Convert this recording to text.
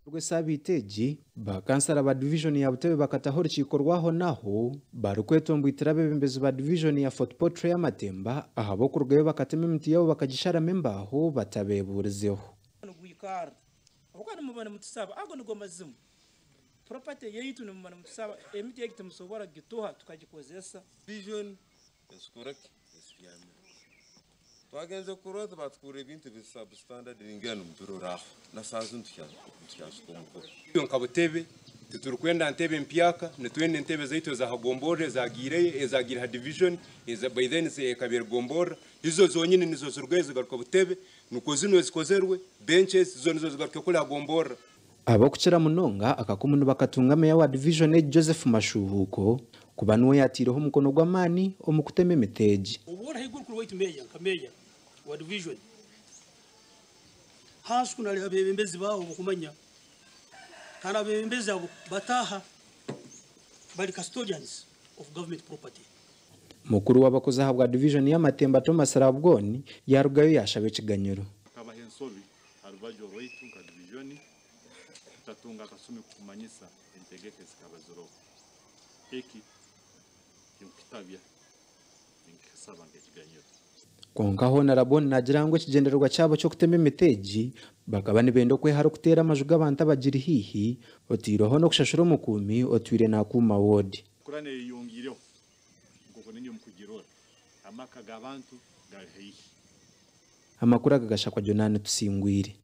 Rw'esaabiiti egi, ba kansara ba divijoni ya Buteebe bakataho orukiiko rw'ahonaho barikwetomboitira abeebembezi ba divijoni ya Fort Portal ey'amatemba ahabw'okurugayo bakatema emiti yaabo bakagisharamu embaaho batabeebuurizeho. Nigwikara ahabw'okuba nimuba nimutusaba ago nigo mazima property yaitu nimuba nimutusaba emiti egi timusobora kugituha tukagikozesa. Vision esikoraki esibyamire twagenze kurora tibatukurra ebintu ebiri substandard ningira nimubirora aho na saaha zinu nitukyasuka omukono. Itwe nka Buteebe titurikwenda ntebe mpyaka, nitwenda entebe zaitu eza ha gomborora ezagiireyo, ezagiire ha division, by then ekaba eri gomborora, izo zonyini nizo zirugayo zigaruka Buteebe, nikwo zinu ezikozerwe, benches, zo nizo zigaruka kuri ha gomborora. Ab'okukira munonga akakumu nibakatunga Meeya wa divijoni egi Joseph Mashuuhuuko kuba niwe yaataireho omukono gw'amaani omu kutema emiti egi. Obu ori haiguru kuri waitu meeya nka meeya wa divijoni hansi kunu hariho abeebembezi baawe b'okumanya kandi abeebembezi abo bataaha bari custodians of government property. Mukuru w'abakozi ahabwa divijoni y'Amatemba Thomas Rabwoni yaarugayo yaashaba ekiganyiro. Hakabaho ensobi aha rubaju orwaitu nka divijoni tutatunga akasumi kukumanyisa entegeka ezikaba ziroho. Eki tinkukitabya, ninkikisaba nk'ekiganyiro. Kwonka hoona Rabwoni naagira ngu ekigyendererwa kyabo ky'okutema emiti egi bakaba nibenda okwehara okuteera amaju g'abantu abagiri haihi otaireho n'okushashura omukuumi otwire naakuuma woodi. Kura neyeyongiireho nk'oku niinywe mukugirora, amaka g'abantu gari haihi. Amakuru aga gashakwa Jonani Tusingwire.